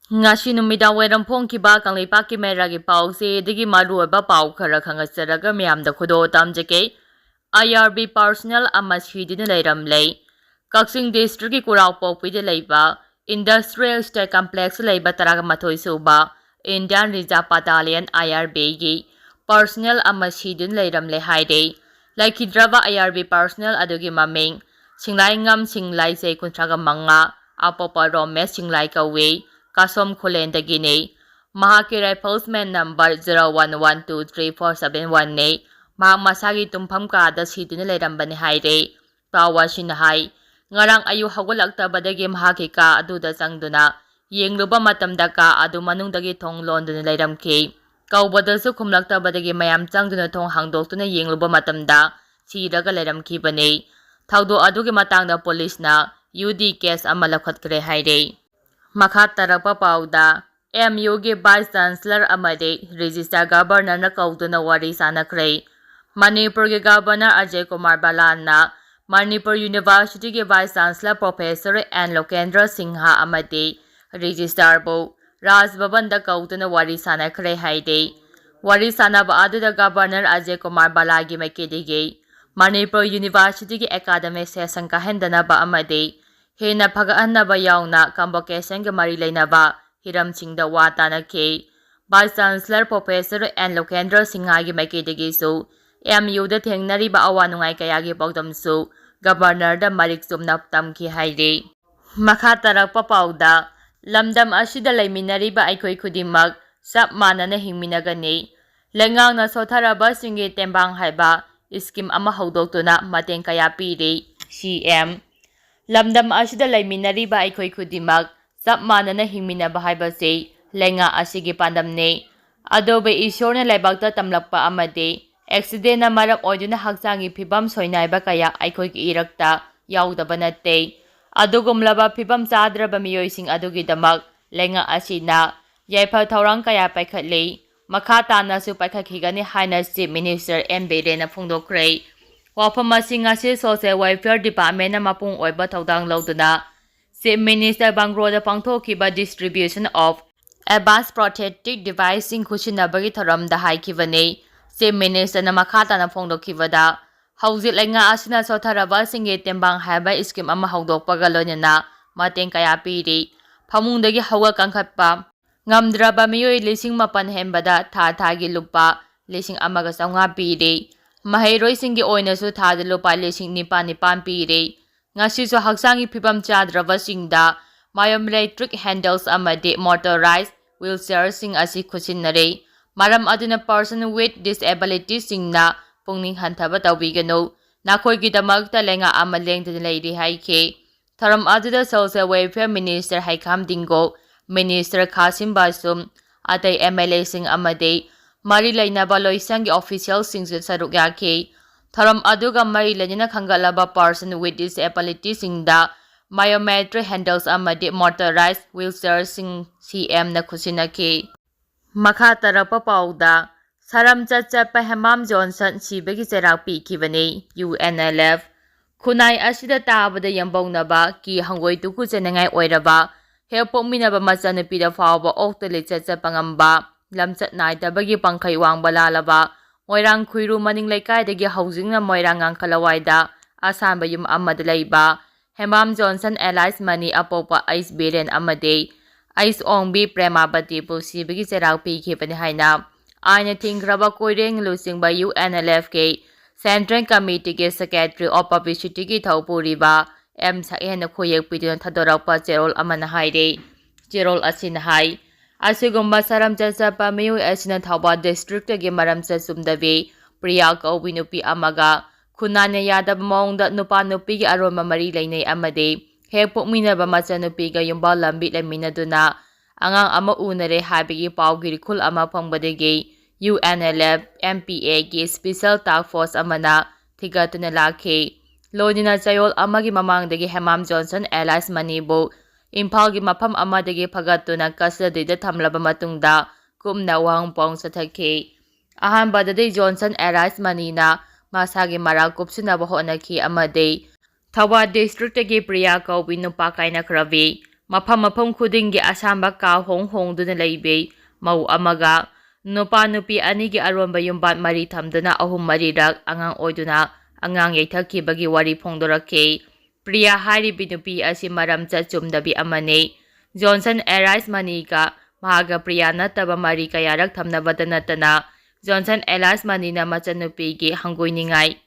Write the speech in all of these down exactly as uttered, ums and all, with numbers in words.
ꯉꯁꯤ ꯅꯨꯃꯤꯗꯥꯡ ꯋꯥꯏꯔꯝ ꯐꯣꯡꯈꯤꯕ ꯀꯪꯂꯩꯄꯥꯛꯀꯤ ꯃꯩꯔꯥꯒꯤ ꯄꯥꯎꯁꯦ ꯑꯗꯒꯤ ꯃꯔꯨꯑꯣꯏꯕ ꯄꯥꯎ ꯈꯔ ꯈꯪꯍꯟꯖꯔꯒ ꯃꯌꯥꯝꯗ ꯈꯨꯗꯣꯜ ꯇꯝꯖꯒꯦ꯫ ꯑꯥꯏ ꯑꯥꯔ ꯕꯤ ꯄꯥꯔꯁꯣꯅꯦꯜ ꯑꯃ ꯁꯤꯗꯨꯅ ꯂꯩꯔꯝꯂꯦ꯫ ꯀꯛꯆꯤꯡ ꯗꯤꯁꯇ꯭ꯔꯤꯛꯀꯤ ꯀꯨꯔꯥꯎꯄꯣꯛꯄꯤꯗ ꯂꯩꯕ ꯏꯟꯗꯁꯇ꯭ꯔꯤꯌꯦꯜ ꯏꯁꯇꯦꯠ ꯀꯝꯄ꯭ꯂꯦꯛꯁꯇ ꯂꯩꯕ ꯇꯔꯥꯃꯥꯊꯣꯏ ꯁꯨꯕ ꯏꯟꯗꯤꯌꯥꯟ ꯔꯤꯖꯥꯔꯚ ꯕꯠꯇꯥꯂꯤꯌꯟ, ꯑꯥꯏ ꯑꯥꯔ ꯕꯤꯒꯤ ꯄꯥꯔꯁꯣꯅꯦꯜ ꯑꯃ ꯁꯤꯗꯨꯅ ꯂꯩꯔꯝꯂꯦ ꯍꯥꯏꯔꯦ꯫ ꯂꯩꯈꯤꯗ꯭ꯔꯕ ꯑꯥꯏ ꯑꯥꯔ ꯕꯤ ꯄꯥꯔꯁꯣꯅꯦꯜ ꯑꯗꯨꯒꯤ ꯃꯃꯤꯡ ꯁꯤꯡꯂꯥꯏꯉꯝ ꯁꯤꯡꯂꯥꯏ, ꯆꯍꯤ ꯀꯨꯟꯊ꯭ꯔꯥꯒ ꯃꯉꯥ, ꯑꯄꯣꯛꯄ ꯔꯣꯃꯦꯁ ꯁꯤꯡꯂꯥꯏ ꯀꯧꯏ, ꯀꯥꯁꯣꯝ ꯈꯨꯂꯦꯟꯗꯒꯤꯅꯤ꯫ ꯃꯍꯥꯛꯀꯤ rifleman number zero one one two three four seven ꯋꯥꯟꯅꯤ꯫ ꯃꯍꯥꯛ ꯃꯁꯥꯒꯤ ꯇꯨꯝꯐꯝ ꯀꯥꯗ ꯁꯤꯗꯨꯅ ꯂꯩꯔꯝꯕꯅꯤ ꯍꯥꯏꯔꯦ꯫ ꯄꯥꯎ ꯑꯁꯤꯅ ꯍꯥꯏ, ꯉꯔꯥꯡ ꯑꯌꯨꯛ ꯍꯧꯒꯠꯂꯛꯇꯕꯗꯒꯤ ꯃꯍꯥꯛꯀꯤ ꯀꯥ ꯑꯗꯨꯗ ꯆꯪꯗꯨꯅ ꯌꯦꯡꯂꯨꯕ ꯃꯇꯝꯗ ꯀꯥ ꯑꯗꯨ ꯃꯅꯨꯡꯗꯒꯤ ꯊꯣꯡ ꯂꯣꯟꯗꯨꯅ ꯂꯩꯔꯝꯈꯤ꯫ ꯀꯧꯕꯗꯁꯨ ꯈꯨꯝꯂꯛꯇꯕꯗꯒꯤ ꯃꯌꯥꯝ ꯆꯪꯗꯨꯅ ꯊꯣꯡ ꯍꯥꯡꯗꯣꯛꯇꯨꯅ ꯌꯦꯡꯂꯨꯕ ꯃꯇꯝꯗ ꯁꯤꯔꯒ ꯂꯩꯔꯝꯈꯤꯕꯅꯤ꯫ ꯊꯧꯗꯣꯛ ꯑꯗꯨꯒꯤ ꯃꯇꯥꯡꯗ ꯄꯨꯂꯤꯁꯅ ꯌꯨ ꯗꯤ ꯀꯦꯁ ꯑꯃ ꯂꯧꯈꯠꯈ꯭ꯔꯦ ꯍꯥꯏꯔꯦ꯫ ꯃꯈꯥ ꯇꯥꯔꯛꯄ ꯄꯥꯎꯗ, ꯑꯦꯝ ꯌꯨꯒꯤ ꯚꯥꯏꯁ ꯆꯥꯟꯁꯂꯔ ꯑꯃꯗꯤ ꯔꯦꯖꯤꯁꯇ꯭ꯔꯥꯔ ꯒꯕꯔꯅꯔꯅ ꯀꯧꯗꯨꯅ ꯋꯥꯔꯤ ꯁꯥꯅꯈ꯭ꯔꯦ꯫ ꯃꯅꯤꯄꯨꯔꯒꯤ ꯒꯕꯔꯅꯔ ꯑꯖꯌ ꯀꯨꯃꯥꯔ ꯕꯂꯥꯅ ꯃꯅꯤꯄꯨꯔ ꯌꯨꯅꯤꯚꯔꯁꯤꯇꯤꯒꯤ vice chancellor professor N Lokendra Singh ꯑꯃꯗꯤ ꯔꯦꯖꯤꯁꯇ꯭ꯔꯥꯔꯕꯨ ꯔꯥꯖ ꯚꯕꯟꯗ ꯀꯧꯗꯨꯅ ꯋꯥꯔꯤ ꯁꯥꯅꯈ꯭ꯔꯦ ꯍꯥꯏꯔꯦ꯫ ꯋꯥꯔꯤ ꯁꯥꯅꯕ ꯑꯗꯨꯗ ꯒꯕꯔꯅꯔ ꯑꯖꯌ ꯀꯨꯃꯥꯔ ꯕꯂꯥꯒꯤ ꯃꯥꯏꯀꯩꯗꯒꯤ ꯃꯅꯤꯄꯨꯔ ꯌꯨꯅꯤꯚꯔꯁꯤꯇꯤꯒꯤ ꯑꯦꯀꯥꯗꯃꯤꯛ ꯁꯦꯁꯟ ꯀꯥꯏꯍꯟꯗꯅꯕ ꯑꯃꯗꯤ ꯍꯦꯟꯅ ꯐꯒꯠꯍꯟꯅꯕ ꯌꯥꯎꯅ ꯀꯟꯚꯣꯀꯦꯁꯟꯒ ꯃꯔꯤ ꯂꯩꯅꯕ ꯍꯤꯔꯝꯁꯤꯡꯗ ꯋꯥ ꯇꯥꯅꯈꯤ꯫ Vice chancellor professor N ꯂꯣꯀꯦꯟꯗ꯭ꯔ ꯁꯤꯡꯍꯒꯤ ꯃꯥꯏꯀꯩꯗꯒꯤꯁꯨ M ꯌꯨꯗ ꯊꯦꯡꯅꯔꯤꯕ ꯑꯋꯥ ꯅꯨꯡꯉꯥꯏ ꯀꯌꯥꯒꯤ ꯄꯥꯎꯗꯝꯁꯨ ꯒꯕꯔꯅꯔꯗ ꯃꯔꯤꯛ ꯆꯨꯝꯅ ꯇꯝꯈꯤ ꯍꯥꯏꯔꯤ꯫ ꯃꯈꯥ ꯇꯥꯔꯛꯄ ꯄꯥꯎꯗ, ꯂꯝꯗꯝ ꯑꯁꯤꯗ ꯂꯩꯃꯤꯟꯅꯔꯤꯕ ꯑꯩꯈꯣꯏ ꯈꯨꯗꯤꯡꯃꯛ ꯆꯞ ꯃꯥꯟꯅꯅ ꯍꯤꯡꯃꯤꯟꯅꯒꯅꯤ꯫ ꯂꯩꯉꯥꯛꯅ ꯁꯣꯠꯊꯔꯕꯁꯤꯡꯒꯤ ꯇꯦꯡꯕꯥꯡ ꯍꯥꯏꯕ ꯁ꯭ꯀꯤꯝ ꯑꯃ ꯍꯧꯗꯣꯛꯇꯨꯅ ꯃꯇꯦꯡ ꯀꯌꯥ ꯄꯤꯔꯤ꯫ ꯁꯤ ꯑꯦꯝ꯫ ꯂꯝꯗꯝ ꯑꯁꯤꯗ ꯂꯩꯃꯤꯟꯅꯔꯤꯕ ꯑꯩꯈꯣꯏ ꯈꯨꯗꯤꯡꯃꯛ ꯆꯞ ꯃꯥꯟꯅꯅ ꯍꯤꯡꯃꯤꯟꯅꯕ ꯍꯥꯏꯕꯁꯤ ꯂꯩꯉꯥꯛ ꯑꯁꯤꯒꯤ ꯄꯥꯟꯗꯝꯅꯤ꯫ ꯑꯗꯨꯕꯨ ꯏꯁꯣꯔꯅ ꯂꯩꯕꯥꯛꯇ ꯇꯝꯂꯛꯄ ꯑꯃꯗꯤ ꯑꯦꯛꯁꯤꯗꯦꯟꯅ ꯃꯔꯝ ꯑꯣꯏꯗꯨꯅ ꯍꯛꯆꯥꯡꯒꯤ ꯐꯤꯕꯝ ꯁꯣꯏꯅꯥꯏꯕ ꯀꯌꯥ ꯑꯩꯈꯣꯏꯒꯤ ꯏꯔꯛꯇ ꯌꯥꯎꯗꯕ ꯅꯠꯇꯦ꯫ ꯑꯗꯨꯒꯨꯝꯂꯕ ꯐꯤꯕꯝ ꯆꯥꯗ꯭ꯔꯕ ꯃꯤꯑꯣꯏꯁꯤꯡ ꯑꯗꯨꯒꯤꯗꯃꯛ ꯂꯩꯉꯥꯛ ꯑꯁꯤꯅ ꯌꯥꯏꯐ ꯊꯧꯔꯥꯡ ꯀꯌꯥ ꯄꯥꯏꯈꯠꯂꯤ꯫ ꯃꯈꯥ ꯇꯥꯅꯁꯨ ꯄꯥꯏꯈꯠꯈꯤꯒꯅꯤ ꯍꯥꯏꯅ ꯆꯤꯐ ꯃꯤꯅꯤꯁꯇꯔ ꯑꯦꯝ ꯕꯤꯔꯦꯟꯅ ꯐꯣꯡꯗꯣꯛꯈ꯭ꯔꯦ꯫ ꯋꯥꯐꯝ ꯑꯁꯤ ꯉꯁꯤ ꯁꯣꯁꯤꯌꯦꯜ ꯋꯦꯜꯐꯤꯌꯔ ꯗꯤꯄꯥꯔꯠꯃꯦꯟꯅ ꯃꯄꯨꯡ ꯑꯣꯏꯕ ꯊꯧꯗꯥꯡ ꯂꯧꯗꯨꯅ Chief Minister ꯕꯪꯒ꯭ꯂꯣꯗ ꯄꯥꯡꯊꯣꯛꯈꯤꯕ Distribution of Advance Prosthetic Deviceꯁꯤꯡ ꯈꯨꯠꯁꯤꯟꯅꯕꯒꯤ ꯊꯧꯔꯝꯗ ꯍꯥꯏꯈꯤꯕꯅꯤ꯫ Chief Ministerꯅ ꯃꯈꯥ ꯇꯥꯅ ꯐꯣꯡꯗꯣꯛꯈꯤꯕꯗ, ꯍꯧꯖꯤꯛ ꯂꯩꯉꯥꯛ ꯑꯁꯤꯅ ꯁꯣꯠꯊꯔꯕꯁꯤꯡꯒꯤ ꯇꯦꯡꯕꯥꯡ ꯍꯥꯏꯕ ꯁ꯭ꯀꯤꯝ ꯑꯃ ꯍꯧꯗꯣꯛꯄꯒ ꯂꯣꯏꯅꯅ ꯃꯇꯦꯡ ꯀꯌꯥ ꯄꯤꯔꯤ꯫ ꯐꯃꯨꯡꯗꯒꯤ ꯍꯧꯒꯠ ꯀꯥꯡꯈꯠꯄ ꯉꯝꯗ꯭ꯔꯕ ꯃꯤꯑꯣꯏ ꯂꯤꯁꯤꯡ ꯃꯥꯄꯟ ꯍꯦꯟꯕꯗ ꯊꯥ ꯊꯥꯒꯤ ꯂꯨꯄꯥ ꯂꯤꯁꯤꯡ ꯑꯃꯒ ꯆꯥꯝꯃꯉꯥ ꯄꯤꯔꯤ꯫ ꯃꯍꯩꯔꯣꯏꯁꯤꯡꯒꯤ ꯑꯣꯏꯅꯁꯨ ꯊꯥꯗ ꯂꯨꯄꯥ ꯂꯤꯁꯤꯡ ꯅꯤꯄꯥꯟ ꯅꯤꯄꯥꯟ ꯄꯤꯔꯤ꯫ ꯉꯁꯤꯁꯨ ꯍꯛꯆꯥꯡꯒꯤ ꯐꯤꯕꯝ ꯆꯥꯗ꯭ꯔꯕꯁꯤꯡꯗ Myometric Handles ꯑꯃꯗꯤ Motorized Wheelchairꯁꯤꯡ ꯑꯁꯤ ꯈꯨꯠꯁꯤꯟꯅꯔꯤ꯫ ꯃꯔꯝ ꯑꯗꯨꯅ Person with Disabilityꯁꯤꯡꯅ ꯄꯨꯛꯅꯤꯡ ꯍꯟꯊꯕ ꯇꯧꯕꯤꯒꯅꯨ꯫ ꯅꯈꯣꯏꯒꯤꯗꯃꯛꯇ ꯂꯩꯉꯥꯛ ꯑꯃ ꯂꯦꯡꯗꯅ ꯂꯩꯔꯤ ꯍꯥꯏꯈꯤ꯫ ꯊꯧꯔꯝ ꯑꯗꯨꯗ Social Welfare Minister ꯍꯩꯈꯥꯝ ꯗꯤꯡꯒꯣ, Minister ꯈꯥꯁꯤꯝ ꯕꯥꯁꯨꯝ, ꯑꯇꯩ MLAꯁꯤꯡ ꯑꯃꯗꯤ ꯃꯔꯤ ꯂꯩꯅꯕ ꯂꯣꯏꯁꯪꯒꯤ officialꯁꯤꯡꯁꯨ ꯁꯔꯨꯛ ꯌꯥꯈꯤ꯫ ꯊꯧꯔꯝ ꯑꯗꯨꯒ ꯃꯔꯤ ꯂꯩꯅꯅ ꯈꯟꯒꯠꯂꯕ Person with Disabilityꯁꯤꯡꯗ Myometric Handles ꯑꯃꯗꯤ Motorized Wheelchairꯁꯤꯡ CMꯅ ꯈꯨꯠꯁꯤꯟꯅꯈꯤ꯫ ꯃꯈꯥ ꯇꯥꯔꯛꯄ ꯄꯥꯎꯗ, ꯁꯔꯝꯆꯠ ꯆꯠꯄ ꯍꯦꯃꯥꯝ ꯖꯣꯟꯁꯟ ꯁꯤꯕꯒꯤ ꯆꯩꯔꯥꯛ ꯄꯤꯈꯤꯕꯅꯤ꯫ UNLF ꯈꯨꯟꯅꯥꯏ ꯑꯁꯤꯗ ꯇꯥꯕꯗ ꯌꯥꯝꯕꯧꯅꯕ, ꯀꯤ ꯍꯪꯒꯣꯏ ꯇꯨꯀꯨ ꯆꯦꯟꯅꯤꯡꯉꯥꯏ ꯑꯣꯏꯔꯕ, ꯍꯦꯛ ꯄꯣꯛꯃꯤꯟꯅꯕ ꯃꯆꯥꯅꯨꯄꯤꯗ ꯐꯥꯎꯕ ꯑꯣꯛꯇ ꯂꯤꯆꯠ ꯆꯠꯄ ꯉꯝꯕ, ꯂꯝꯆꯠ ꯅꯥꯏꯗꯕꯒꯤ ꯄꯪꯈꯩ ꯋꯥꯡꯕ ꯂꯥꯜꯂꯕ, ꯃꯣꯏꯔꯥꯡ ꯈꯨꯏꯔꯨ ꯃꯅꯤꯡ ꯂꯩꯀꯥꯏꯗꯒꯤ ꯍꯧꯖꯤꯛꯅ ꯃꯣꯏꯔꯥꯡ ꯉꯥꯡꯈ ꯂꯋꯥꯏꯗ ꯑꯁꯥꯟꯕ ꯌꯨꯝ ꯑꯃꯗ ꯂꯩꯕ ꯍꯦꯃꯥꯝ ꯖꯣꯟꯁꯟ alias ꯃꯅꯤ ꯑꯄꯣꯛꯄ ꯑꯩꯁ ꯕꯤꯔꯦꯟ ꯑꯃꯗꯤ ꯑꯩꯁ ꯑꯣꯡꯕꯤ ꯄ꯭ꯔꯦꯃꯥꯕꯇꯤꯕꯨ ꯁꯤꯕꯒꯤ ꯆꯩꯔꯥꯛ ꯄꯤꯈꯤꯕꯅꯤ ꯍꯥꯏꯅ ꯑꯥꯏꯟꯅ ꯊꯤꯡꯈ꯭ꯔꯕ ꯀꯣꯏꯔꯦꯡ ꯂꯨꯆꯤꯡꯕ UNLFꯀꯤ Central Committeeꯒꯤ Secretary of Publicityꯒꯤ ꯊꯧ ꯄꯨꯔꯤꯕ ꯑꯦꯝ ꯁꯛꯍꯦꯟꯅ ꯈꯨꯌꯦꯛ ꯄꯤꯗꯨꯅ ꯊꯥꯗꯣꯔꯛꯄ ꯆꯦꯔꯣꯜ ꯑꯃꯅ ꯍꯥꯏꯔꯤ꯫ ꯆꯦꯔꯣꯜ ꯑꯁꯤꯅ ꯍꯥꯏ, ꯑꯁꯤꯒꯨꯝꯕ ꯁꯔꯝꯆꯠ ꯆꯠꯄ ꯃꯤꯑꯣꯏ ꯑꯁꯤꯅ ꯊꯧꯕꯥꯜ districtꯇꯒꯤ ꯃꯔꯝꯆꯠ ꯆꯨꯝꯗꯕꯤ ꯄ꯭ꯔꯤꯌꯥ ꯀꯧꯕꯤ ꯅꯨꯄꯤ ꯑꯃꯒ ꯈꯨꯟꯅꯥꯏꯅ ꯌꯥꯗꯕ ꯃꯑꯣꯡꯗ ꯅꯨꯄꯥ ꯅꯨꯄꯤꯒꯤ ꯑꯔꯣꯟꯕ ꯃꯔꯤ ꯂꯩꯅꯩ ꯑꯃꯗꯤ ꯍꯦꯛ ꯄꯣꯛꯃꯤꯟꯅꯕ ꯃꯆꯥꯅꯨꯄꯤꯒ ꯌꯨꯝꯕꯥꯜ ꯂꯝꯕꯤ ꯂꯩꯃꯤꯟꯅꯗꯨꯅ ꯑꯉꯥꯡ ꯑꯃ ꯎꯅꯔꯦ ꯍꯥꯏꯕꯒꯤ ꯄꯥꯎꯒꯤ ꯔꯤꯈꯨꯜ ꯑꯃ ꯐꯪꯕꯗꯒꯤ UNLF MPAꯒꯤ Special Task Force ꯑꯃꯅ ꯊꯤꯒꯠꯇꯨꯅ ꯂꯥꯛꯈꯤ꯫ ꯂꯣꯏꯅꯅ ꯆꯌꯣꯜ ꯑꯃꯒꯤ ꯃꯃꯥꯡꯗꯒꯤ ꯍꯦꯃꯥꯝ ꯖꯣꯟꯁꯟ alias ꯃꯅꯤꯕꯨ ꯏꯝꯐꯥꯜꯒꯤ ꯃꯐꯝ ꯑꯃꯗꯒꯤ ꯐꯒꯠꯇꯨꯅ custodyꯗ ꯊꯝꯂꯕ ꯃꯇꯨꯡꯗ ꯀꯨꯞꯅ ꯋꯥꯍꯪ ꯄꯥꯎ ꯆꯠꯊꯈꯤ꯫ ꯑꯍꯥꯟꯕꯗꯗꯤ ꯖꯣꯟꯁꯟ alias ꯃꯅꯤꯅ ꯃꯁꯥꯒꯤ ꯃꯔꯥꯜ ꯀꯨꯞꯁꯤꯟꯅꯕ ꯍꯣꯠꯅꯈꯤ ꯑꯃꯗꯤ ꯊꯧꯕꯥꯜ ꯗꯤꯁꯇ꯭ꯔꯤꯛꯇꯒꯤ ꯄ꯭ꯔꯤꯌꯥ ꯀꯧꯕꯤ ꯅꯨꯄꯥ ꯀꯥꯏꯅꯈ꯭ꯔꯕꯤ, ꯃꯐꯝ ꯃꯐꯝ ꯈꯨꯗꯤꯡꯒꯤ ꯑꯁꯥꯝꯕ ꯀꯥ ꯍꯣꯡ ꯍꯣꯡꯗꯨꯅ ꯂꯩꯕꯤ ꯃꯧ ꯑꯃꯒ ꯅꯨꯄꯥ ꯅꯨꯄꯤ ꯑꯅꯤꯒꯤ ꯑꯔꯣꯟꯕ ꯌꯨꯝꯕꯥꯟ ꯃꯔꯤ ꯊꯝꯗꯨꯅ ꯑꯍꯨꯝ ꯃꯔꯤꯔꯛ ꯑꯉꯥꯡ ꯑꯣꯏꯗꯨꯅ ꯑꯉꯥꯡ ꯌꯩꯊꯈꯤꯕꯒꯤ ꯋꯥꯔꯤ ꯐꯣꯡꯗꯣꯔꯛꯈꯤ꯫ ꯄ꯭ꯔꯤꯌꯥ ꯍꯥꯏꯔꯤꯕꯤ ꯅꯨꯄꯤ ꯑꯁꯤ ꯃꯔꯝ ꯆꯠ ꯆꯨꯝꯗꯕꯤ ꯑꯃꯅꯤ꯫ ꯖꯣꯟꯁꯟ ꯑꯦꯔꯥꯏꯁ ꯃꯅꯤꯒ ꯃꯍꯥꯛꯀ ꯄ꯭ꯔꯤꯌꯥ ꯅꯠꯇꯕ ꯃꯔꯤ ꯀꯌꯥꯔꯛ ꯊꯝꯅꯕꯗ ꯅꯠꯇꯅ, ꯖꯣꯟꯁꯟ ꯑꯦꯔꯥꯏꯁ ꯃꯅꯤꯅ ꯃꯆꯟꯅꯨꯄꯤꯒꯤ ꯍꯪꯒꯣꯏꯅꯤꯡꯉꯥꯏ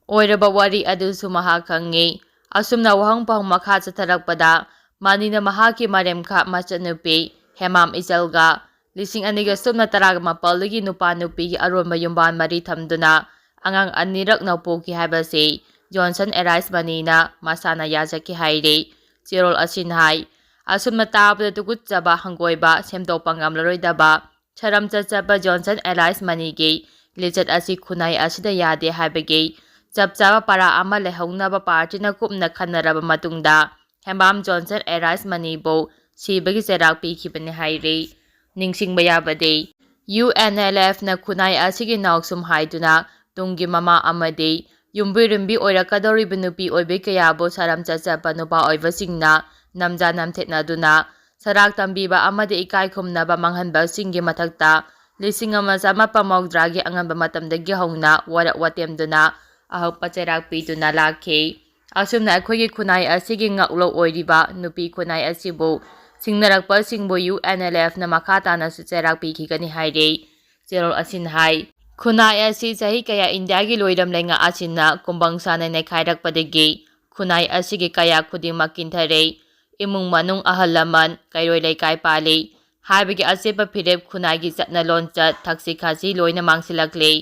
ꯑꯣꯏꯔꯕ ꯋꯥꯔꯤ ꯑꯗꯨꯁꯨ ꯃꯍꯥꯛ ꯈꯪꯉꯤ꯫ ꯑꯁꯨꯝꯅ ꯋꯥꯍꯪ ꯄꯥꯎꯍꯪ ꯃꯈꯥ ꯆꯠꯊꯔꯛꯄꯗ, ꯃꯅꯤꯅ ꯃꯍꯥꯛꯀꯤ ꯃꯔꯦꯝꯈꯥ ꯃꯆꯟꯅꯨꯄꯤ ꯍꯦꯃꯥꯝ ꯏꯆꯜꯒ ꯂꯤꯁꯤꯡ ꯑꯅꯤꯒ ꯁꯨꯞꯅ ꯇꯔꯥꯒ ꯃꯥꯄꯜꯗꯒꯤ ꯅꯨꯄꯥ ꯅꯨꯄꯤꯒꯤ ꯑꯔꯣꯟꯕ ꯌꯨꯝꯕꯥꯟ ꯃꯔꯤ ꯊꯝꯗꯨꯅ ꯑꯉꯥꯡ ꯑꯅꯤꯔꯛꯅ ꯄꯣꯛꯈꯤ ꯍꯥꯏꯕꯁꯤ ꯖꯣꯟꯁꯟ ꯑꯦꯔꯥꯏꯁ ꯃꯅꯤꯅ ꯃꯁꯥꯅ ꯌꯥꯖꯈꯤ ꯍꯥꯏꯔꯤ꯫ ꯆꯦꯔꯣꯜ ꯑꯁꯤꯅ ꯍꯥꯏ, ꯑꯁꯨꯝꯅ ꯇꯥꯕꯗ ꯇꯨꯀꯨꯠꯆꯕ, ꯍꯪꯒꯣꯏꯕ, ꯁꯦꯝꯗꯣꯛꯄ ꯉꯝꯂꯔꯣꯏꯗꯕ ꯁꯔꯝ ꯆꯠꯆꯕ ꯖꯣꯟꯁꯟ ꯑꯦꯔꯥꯏꯁ ꯃꯅꯤꯒꯤ ꯂꯤꯆꯠ ꯑꯁꯤ ꯈꯨꯟꯅꯥꯏ ꯑꯁꯤꯗ ꯌꯥꯗꯦ ꯍꯥꯏꯕꯒꯤ ꯆꯞ ꯆꯥꯕ ꯄꯔꯥ ꯑꯃ ꯂꯩꯍꯧꯅꯕ ꯄꯥꯔꯇꯤꯅ ꯀꯨꯞꯅ ꯈꯟꯅꯔꯕ ꯃꯇꯨꯡꯗ ꯍꯦꯝꯕꯥꯝ ꯖꯣꯟꯁꯟ ꯑꯦꯔꯥꯏꯁ ꯃꯅꯤꯕꯨ ꯁꯤꯕꯒꯤ ꯆꯩꯔꯥꯛ ꯄꯤꯈꯤꯕꯅꯤ ꯍꯥꯏꯔꯤ꯫ ꯅꯤꯡꯁꯤꯡꯕ ꯌꯥꯕꯗꯤ, ꯌꯨ ꯑꯦꯟ ꯑꯦꯜ ꯑꯦꯐꯅ ꯈꯨꯟꯅꯥꯏ ꯑꯁꯤꯒꯤ ꯅꯥꯎꯁꯨꯝ ꯍꯥꯏꯗꯨꯅ ꯇꯨꯡꯒꯤ ꯃꯃꯥ ꯑꯃꯗꯤ ꯌꯨꯝꯕꯨꯔꯦꯝꯕꯤ ꯑꯣꯏꯔꯛꯀꯗꯧꯔꯤꯕ ꯅꯨꯄꯤ ꯑꯣꯏꯕꯤ ꯀꯌꯥꯕꯨ ꯁꯔꯝ ꯆꯠꯆꯕ ꯅꯨꯄꯥ ꯑꯣꯏꯕꯁꯤꯡꯅ ꯅꯝꯖꯥ ꯅꯝꯊꯦꯠꯅꯗꯨꯅ ꯁꯔꯥꯛ ꯇꯝꯕꯤꯕ ꯑꯃꯗꯤ ꯏꯀꯥꯏ ꯈꯨꯝꯅꯕ ꯃꯥꯡꯍꯟꯕꯁꯤꯡꯒꯤ ꯃꯊꯛꯇ ꯂꯤꯁꯤꯡ ꯑꯃ ꯆꯃꯥꯄꯟ ꯃꯧꯗ꯭ꯔꯥꯒꯤ ꯑꯉꯟꯕ ꯃꯇꯝꯗꯒꯤ ꯍꯧꯅ ꯋꯥꯔꯛ ꯋꯥꯇꯦꯝꯗꯨꯅ ꯑꯍꯛꯄ ꯆꯩꯔꯥꯛ ꯄꯤꯗꯨꯅ ꯂꯥꯛꯈꯤ꯫ ꯑꯁꯨꯝꯅ ꯑꯩꯈꯣꯏꯒꯤ ꯈꯨꯟꯅꯥꯏ ꯑꯁꯤꯒꯤ ꯉꯥꯛꯂꯧ ꯑꯣꯏꯔꯤꯕ ꯅꯨꯄꯤ ꯈꯨꯟꯅꯥꯏ ꯑꯁꯤꯕꯨ ꯁꯤꯡꯅꯔꯛꯄꯁꯤꯡꯕꯨ ꯌꯨ ꯑꯦꯟ ꯑꯦꯜ ꯑꯦꯐꯅ ꯃꯈꯥ ꯇꯥꯅꯁꯨ ꯆꯩꯔꯥꯛ ꯄꯤꯈꯤꯒꯅꯤ ꯍꯥꯏꯔꯤ꯫ ꯆꯦꯔꯣꯜ ꯑꯁꯤꯅ ꯍꯥꯏ, ꯈꯨꯟꯅꯥꯏ ꯑꯁꯤ ꯆꯍꯤ ꯀꯌꯥ ꯏꯟꯗꯤꯌꯥꯒꯤ ꯂꯣꯏꯔꯝ ꯂꯩꯉꯥꯛ ꯑꯁꯤꯅ ꯀꯨꯝꯕꯪ ꯁꯥꯅ ꯅꯩꯈꯥꯏꯔꯛꯄꯗꯒꯤ ꯈꯨꯟꯅꯥꯏ ꯑꯁꯤꯒꯤ ꯀꯌꯥ ꯈꯨꯗꯤꯡꯃꯛ ꯀꯤꯟꯊꯔꯦ꯫ ꯏꯃꯨꯡ ꯃꯅꯨꯡ, ꯑꯍꯜ ꯂꯃꯟ, ꯀꯩꯔꯣꯏ ꯂꯩꯀꯥꯏ ꯄꯥꯜꯂꯤ ꯍꯥꯏꯕꯒꯤ ꯑꯆꯦꯠꯄ ꯐꯤꯔꯦꯞ ꯈꯨꯟꯅꯥꯏꯒꯤ ꯆꯠꯅ ꯂꯣꯟꯆꯠ, ꯊꯛꯁꯤ ꯈꯥꯁꯤ ꯂꯣꯏꯅ ꯃꯥꯡꯁꯤꯜꯂꯛꯂꯦ꯫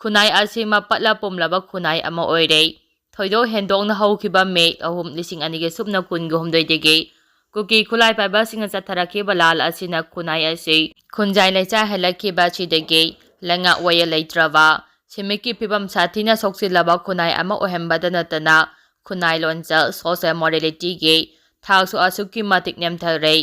ꯈꯨꯟꯅꯥꯏ ꯑꯁꯤ ꯃꯄꯠꯂ ꯄꯨꯝꯂꯕ ꯈꯨꯟꯅꯥꯏ ꯑꯃ ꯑꯣꯏꯔꯦ꯫ ꯊꯣꯏꯗꯣꯛ ꯍꯦꯟꯗꯣꯛꯅ ꯍꯧꯈꯤꯕ ꯃꯦ ꯑꯍꯨꯝ, ꯂꯤꯁꯤꯡ ꯑꯅꯤꯒ ꯁꯨꯞꯅ ꯀꯨꯟꯒ ꯍꯨꯝꯗꯣꯏꯗꯒꯤ ꯀꯨꯀꯤ ꯈꯨꯠꯂꯥꯏ ꯄꯥꯏꯕꯁꯤꯡꯅ ꯆꯠꯊꯔꯛꯈꯤꯕ ꯂꯥꯜ ꯑꯁꯤꯅ ꯈꯨꯟꯅꯥꯏ ꯑꯁꯤ ꯈꯨꯟꯖꯥꯏ ꯂꯩꯆꯥꯏ ꯍꯜꯂꯛꯈꯤꯕ ꯑꯁꯤꯗꯒꯤ ꯂꯩꯉꯥꯛ ꯋꯥꯌꯦꯜ ꯂꯩꯇ꯭ꯔꯕ, ꯁꯤꯟꯃꯤꯠꯀꯤ ꯐꯤꯕꯝ ꯁꯥꯊꯤꯅ ꯁꯣꯛꯆꯤꯜꯂꯕ ꯈꯨꯟꯅꯥꯏ ꯑꯃ ꯑꯣꯏꯍꯟꯕꯗ ꯅꯠꯇꯅ, ꯈꯨꯟꯅꯥꯏ ꯂꯣꯟꯆꯠ, social moralityꯒꯤ ꯊꯥꯛꯁꯨ ꯑꯁꯨꯛꯀꯤ ꯃꯇꯤꯛ ꯅꯦꯝꯊꯔꯦ꯫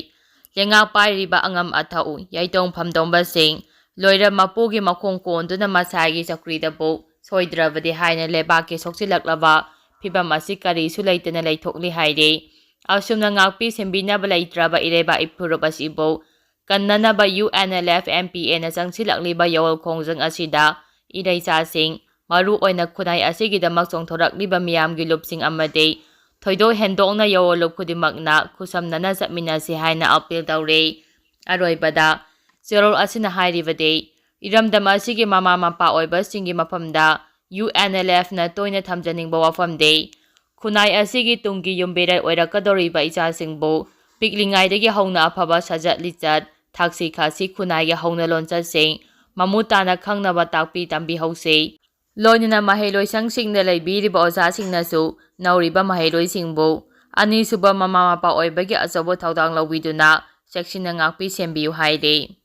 ꯂꯩꯉꯥꯛ ꯄꯥꯏꯔꯤꯕ ꯑꯉꯝ ꯑꯊꯧ, ꯌꯩꯇꯣꯡ ꯐꯝꯗꯣꯡꯕꯁꯤꯡ, ꯂꯣꯏꯔ ꯃꯄꯨꯒꯤ ꯃꯈꯣꯡ ꯀꯣꯟꯗꯨꯅ ꯃꯁꯥꯒꯤ ꯆꯧꯀ꯭ꯔꯤꯗꯕꯨ ꯁꯣꯏꯗ꯭ꯔꯕꯗꯤ ꯍꯥꯏꯅ ꯂꯩꯕꯥꯛꯀꯤ ꯁꯣꯛꯆꯤꯜꯂꯛꯂꯕ ꯐꯤꯕꯝ ꯑꯁꯤ ꯀꯔꯤꯁꯨ ꯂꯩꯇꯅ ꯂꯩꯊꯣꯛꯂꯤ ꯍꯥꯏꯔꯤ꯫ ꯑꯁꯨꯝꯅ ꯉꯥꯛꯄꯤ ꯁꯦꯟꯕꯤꯅꯕ ꯂꯩꯇ꯭ꯔꯕ ꯏꯔꯩꯕꯥꯛ ꯏꯐꯨꯔꯨꯞ ꯑꯁꯤꯕꯨ ꯀꯟꯅꯅꯕ U N L F M P ꯑꯦꯅ ꯆꯪꯁꯤꯜꯂꯛꯂꯤꯕ ꯌꯥꯑꯣꯜ ꯈꯣꯡꯖꯪ ꯑꯁꯤꯗ ꯏꯔꯩꯆꯥꯁꯤꯡ, ꯃꯔꯨ ꯑꯣꯏꯅ ꯈꯨꯟꯅꯥꯏ ꯑꯁꯤꯒꯤꯗꯃꯛ ꯆꯣꯡꯊꯣꯔꯛꯂꯤꯕ ꯃꯤꯌꯥꯝꯒꯤ ꯂꯨꯞꯁꯤꯡ ꯑꯃꯗꯤ ꯊꯣꯏꯗꯣꯛ ꯍꯦꯟꯗꯣꯛꯅ ꯌꯥꯑꯣꯜ ꯂꯨꯞ ꯈꯨꯗꯤꯡꯃꯛꯅ ꯈꯨꯠꯁꯝꯅꯅ ꯆꯠꯃꯤꯟꯅꯁꯤ ꯍꯥꯏꯅ ꯑꯄꯤꯜ ꯇꯧꯔꯤ꯫ ꯑꯔꯣꯏꯕꯗ ꯆꯦꯔꯣꯜ ꯑꯁꯤꯅ ꯍꯥꯏꯔꯤꯕꯗꯤ, ꯏꯔꯝꯗꯝ ꯑꯁꯤꯒꯤ ꯃꯃꯥ ꯃꯄꯥ ꯑꯣꯏꯕꯁꯤꯡꯒꯤ ꯃꯐꯝꯗ ꯌꯨ ꯑꯦꯟ ꯑꯦꯜ ꯑꯦꯐꯅ ꯇꯣꯏꯅ ꯊꯝꯖꯅꯤꯡꯕ ꯋꯥꯐꯝꯗꯤ, ꯈꯨꯟꯅꯥꯏ ꯑꯁꯤꯒꯤ ꯇꯨꯡꯒꯤ ꯌꯨꯝꯕꯤꯔꯦꯜ ꯑꯣꯏꯔꯛꯀꯗꯧꯔꯤꯕ ꯏꯆꯥꯁꯤꯡꯕꯨ ꯄꯤꯛꯂꯤꯉꯩꯗꯒꯤ ꯍꯧꯅ ꯑꯐꯕ ꯁꯥꯖꯠ ꯂꯤꯆꯠ, ꯊꯛꯁꯤ ꯈꯥꯁꯤ, ꯈꯨꯟꯅꯥꯏꯒꯤ ꯍꯧꯅ ꯂꯣꯟꯆꯠꯁꯤꯡ ꯃꯃꯨꯠ ꯇꯥꯅ ꯈꯪꯅꯕ ꯇꯥꯛꯄꯤ ꯇꯝꯕꯤꯍꯧꯁꯤ꯫ ꯂꯣꯏꯅꯅ ꯃꯍꯩꯂꯣꯏꯁꯪꯁꯤꯡꯗ ꯂꯩꯕꯤꯔꯤꯕ ꯑꯣꯖꯥꯁꯤꯡꯅꯁꯨ ꯅꯧꯔꯤꯕ ꯃꯍꯩꯔꯣꯏꯁꯤꯡꯕꯨ ꯑꯅꯤꯁꯨꯕ ꯃꯃꯥ ꯃꯄꯥ ꯑꯣꯏꯕꯒꯤ ꯑꯆꯧꯕ ꯊꯧꯗꯥꯡ ꯂꯧꯕꯤꯗꯨꯅ ꯆꯦꯛꯁꯤꯟꯅ ꯉꯥꯛꯄꯤ ꯁꯦꯟꯕꯤꯌꯨ ꯍꯥꯏꯔꯤ꯫